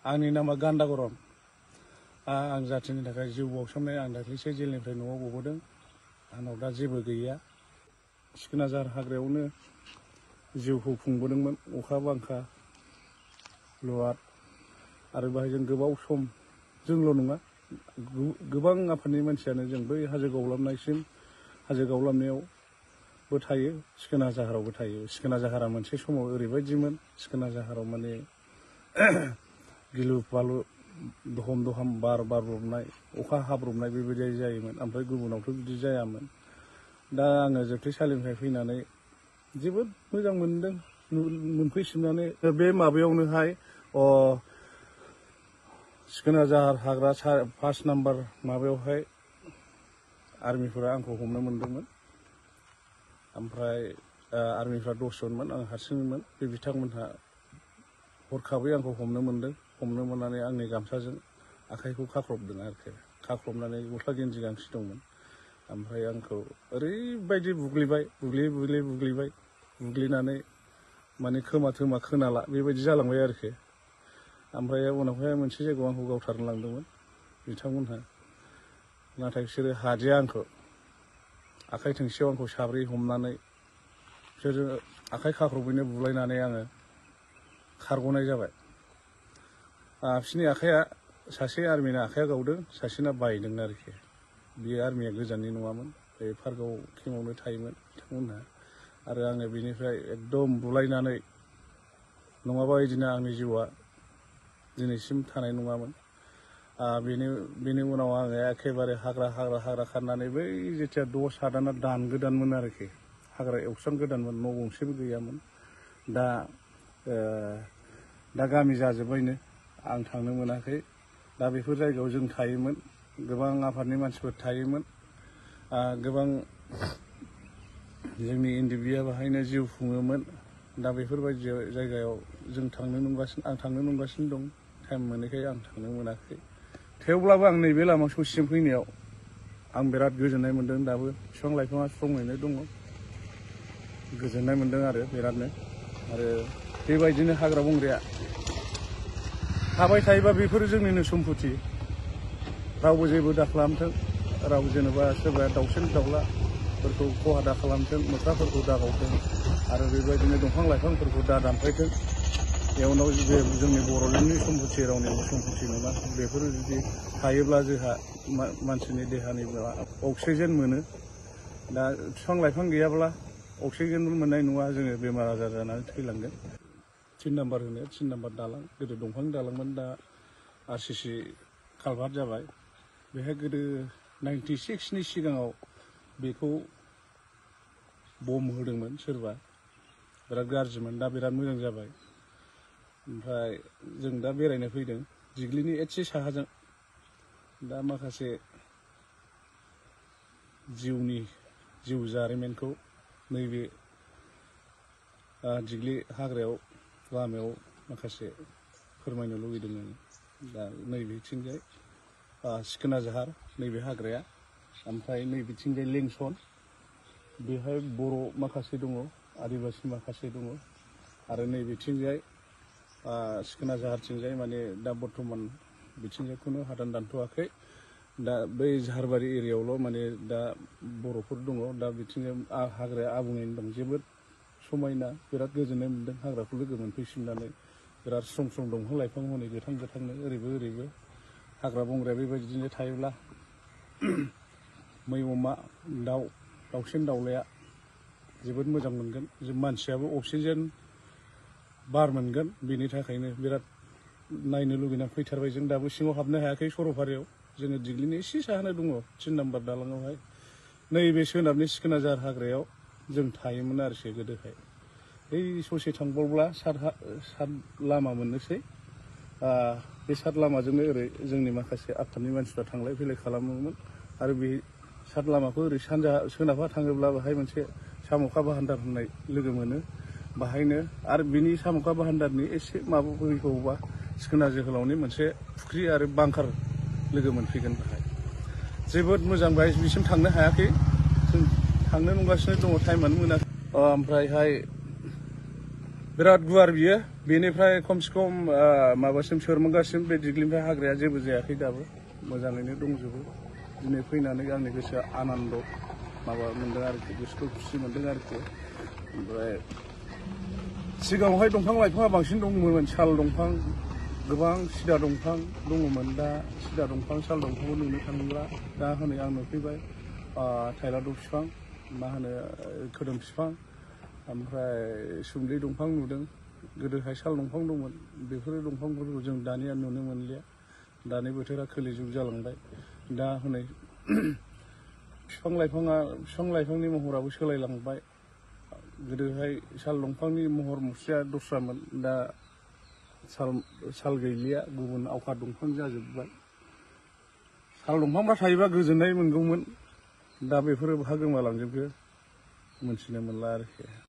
आंनि नामा गान्दा गरम। आं जातिनि थाखाय जिउ बाउसोमनाय आं दाख्लैसो जेलनिफ्राय न'आव गबोदों। आंनाव दा जेबो गैया। सिखोनाजार हाग्रायावनो जिउखौ खुंबोदोंमोन। अखा बांखा लुवाद आरो बाहाय जों गोबाव सम जोंल' नङा गोबां आफादनि मानसियानो जों बै हाजो गावलाबनायसिम हाजो गावलाबनायावबो थायो, सिखोना जाहारावबो थायो। सिखोना जाहारा मोनसे समाव ओरैबायदिमोन, सिखोना जाहाराव माने गिलु बालु दहम दहाम बार बारब्रबनाय अखा हाब्रबनाय बेबायदि जायोमोन। ओमफ्राय गुबुनावथ' बिदि जायामोन। दा आङो जोबथेसालिनिफ्राय फैनानै जोबोद मोजां मोनदों मोनफैफिननानै। बे माबायावनोहाय सिखोना जाहार हाग्रा 5 नाम्बार माबायावहाय आर्मिफोरा आंखौ हमनो मोनदोंमोन। ओमफ्राय आर्मिफ्रा 10 जनमोन, आं हारसिंमोन। बे बिथांमोनहा हरखाबै आंखौ हमनो मोनदों। हमनो मोननानै आंनि गामसाजों आखाइखौ खाख्रबदों आरोखि। खाख्रबनानै गस्ला गेन्जि गांसे दंमोन। ओमफ्राय आंखौ ओरैबायदि बुग्लिबाय बुग्लिनानै माने खोमा थोमा खोनाला बेबायदि जालांबाय आरोखि। ओमफ्राय उनावहाय मोनसे जायगायाव आंखौ गावथारनो लांदोंमोन बिथांमोनहा। नाथाय बिसोरो हादिया आंखौ। आखाइ थोंसेयाव आंखौ साब्रै हमनानै बिसोरो आखाइ खाख्रबैनो बुलायनानै आङो खारग'नाय जाबाय। बिसोरनि आखाइया सासे आर्मिना आखाइया गावदों, सासेना बायदों आरोखि। बियो आर्मिया गोजाननि नङामोन, बे पार्कआव केम्पआवनो थायोमोन बिथांमोनहा। आरो आङो बिनिफ्राय एकदम बुलायनानै नङाबा बिदिनो आंनि जिउआ दिनैसिम थानाय नङामोन। बेनि उनाव आङो एखेबारे हाग्रा खारनानै बै जेथिया 6 सादाना दानगोदानमोन आरोखि। हाग्रा एवस्रांगोदानमोन, न' गंसेबो गैयामोन। दा गामि जाजोब्बायनो, आं थांनो मोनाखै। दा बेफोर जायगायाव जों थायोमोन, गोबां आफादनि मानसिफोर थायोमोन। गोबां जोंनि एनडिएफबिआ बाहायनो जिउ खुङोमोन। दा बेफोरबायदि जायगायाव आं थांनो नंगासिनो दं। टाइम मोनैखाय आं थांनो मोनाखै। थेवब्लाबो आं नैबे लामा ससेसिम फैनायाव आं बिराद गोजोननाय मोन्दों। दाबो बिफां लाइफाङा स्ट्रङैनो दङ, गोजोननाय मोन्दों आरो बिरादनो। आरो बेबायदिनो हाग्रा बंग्राया थाबाय थायोबा बेफोरो जोंनिनो सम्पति। रावबो जेबो दा खालामथों, रावबो जेनेबा सोरबाया दाउसिन दाउलाफोरखौ खहा दा खालामथों, मोख्राफोरखौ दा गावथों, आरो बेबायदिनो दंफां लाइफांफोरखौ दा दानफायथों। इयुनाव जोंनि बर'लेण्डनि सम्पति, रावनिबो सम्पति नङा। बेफोरो जुदि थायोब्ला जोंहा मानसिनि देहानि अक्सिजेन मोनो। दा बिफां लाइफां गैयाब्ला अक्सिजेनबो मोननाय नङा, जोङो बेमार आजार जानानै थैलांगोन। 3 नाम्बार होनो 3 नाम्बार दालां, गोदो दंफांनि दालांमोन, दा आरसिसि कालभार्ट जाबाय। बेहाय गोदो 96नि सिगाङाव बेखौ बम होदोंमोन सोरबा, बिराद गाज्रिमोन। दा बिराद मोजां जाबाय। ओमफ्राय जों दा बेरायनो फैदों दिग्लिनि एसे साहाजों। दा माखासे जिउ जारिमिनखौ नैबे दिग्लि हाग्रायाव लामायाव माखासे फोरमायनो लुगैदों आं। दा नैबेथिंजाय सिखोना जाहार, नैबे हाग्राया। ओमफ्राय नैबेथिंजाय लेंसन, बेहाय बर' माखासे दङ, आदिबासि माखासे दङ। आरो नैबेथिंजाय सिखोना जाहारथिंजाय माने दा बर्थमान बिथिंजायखौनो हादान दानथ'वाखै। दा बै जाहारबारि एरियायावल' माने दा बर'फोर दङ। दा बिथिंजाय हाग्राया आबुङैनो दं, जोबोद समायना। बिराद गोजोननाय मोन्दों हाग्राखौ लोगो मोनफैफिननानै। बिराद स्रं दंफां लाइफां हनै गोथांनो ओरैबो हाग्रा बंग्राया बेबायदिनो थायोब्ला मै अमा दाउसिन दाउलाया जोबोद मोजां मोनगोन। मानसियाबो अक्सिजेन बार मोनगोन। बेनि थाखायनो बिराद नायनो लुगैनानै फैथारबाय। जों दाबो सिङाव हाबनो हायाखै सरलपारायाव। जोङो दिग्लिनि एसे साहानो दङ 3 नाम्बार दालाङावहाय। नैबे सोनाबनि सिखोना जाहार हाग्रायाव जों थायोमोन आरोखि गोदोहाय। बै ससे थांबावब्ला सात लामा मोननोसै। बे 7 लामाजोंनो ओरै जोंनि माखासे आफादनि मानसिफ्रा थांलाय फैलाय खालामोमोन। आरो बे 7 लामाखौ ओरै सोनाबहा थाङोब्ला बेहाय मोनसे साम'खा भान्डार होननाय लोगो मोनो बाहायनो। आरो बिनि साम'खा भान्डारनि एसे माबा फैबावोबा सिखोना जोहोलावनि मोनसे फुख्रि आरो बांकार लोगो मोनफैगोन बेहाय। जोबोद मोजां। बेहाय बिसिम थांनो हायाखै, जों थांनो नंगासिनो दङ, टाइमानो मोनाखै। ओमफ्रायहाय बिराद गुवार बियो बेनिफ्राय खमसे खम माबासिम सोरमोंगासिम बे दिग्लिनिफ्राय हाग्राया जेबो जायाखै दाबो मोजाङैनो दंजोबो दिनै फैनानै आंनि गोसोआ आनन्द माबा मोनदों आरोखि गोसोखौ खुसि मोनदों आरोखि ओमफ्राय सिगाङावहाय दंफां लाइफाङा बांसिन दंमोन साल दंफां गोबां सिदा दंफां दङमोन दा सिदा दंफां साल दंफांखौ नुनो थांला दा हनै आं नुफैबाय थाइलाद' बिफां मा होनो खोदोम बिफां ओमफ्राय सुम्लि दंफां नुदों गोदोहाय साल दंफां दंमोन बेफोर दंफांफोरखौ जों दानिया नुनो मोनलिया दानि बोथोरा खोलि जुग जालांबाय दा हनै बिफां लाइफांनि महराबो सोलायलांबाय गोदोहाय साल दंफांनि महर मुस्रिया दस्रामोन दा साल गैलिया गुबुन आवखा दंफां जाजोब्बाय साल दंफांफ्रा थायोबा गोजोननाय मोनगौमोन दा बेफोरो बहा गोमालांजोबखो मोनथिनो मोनला आरोखि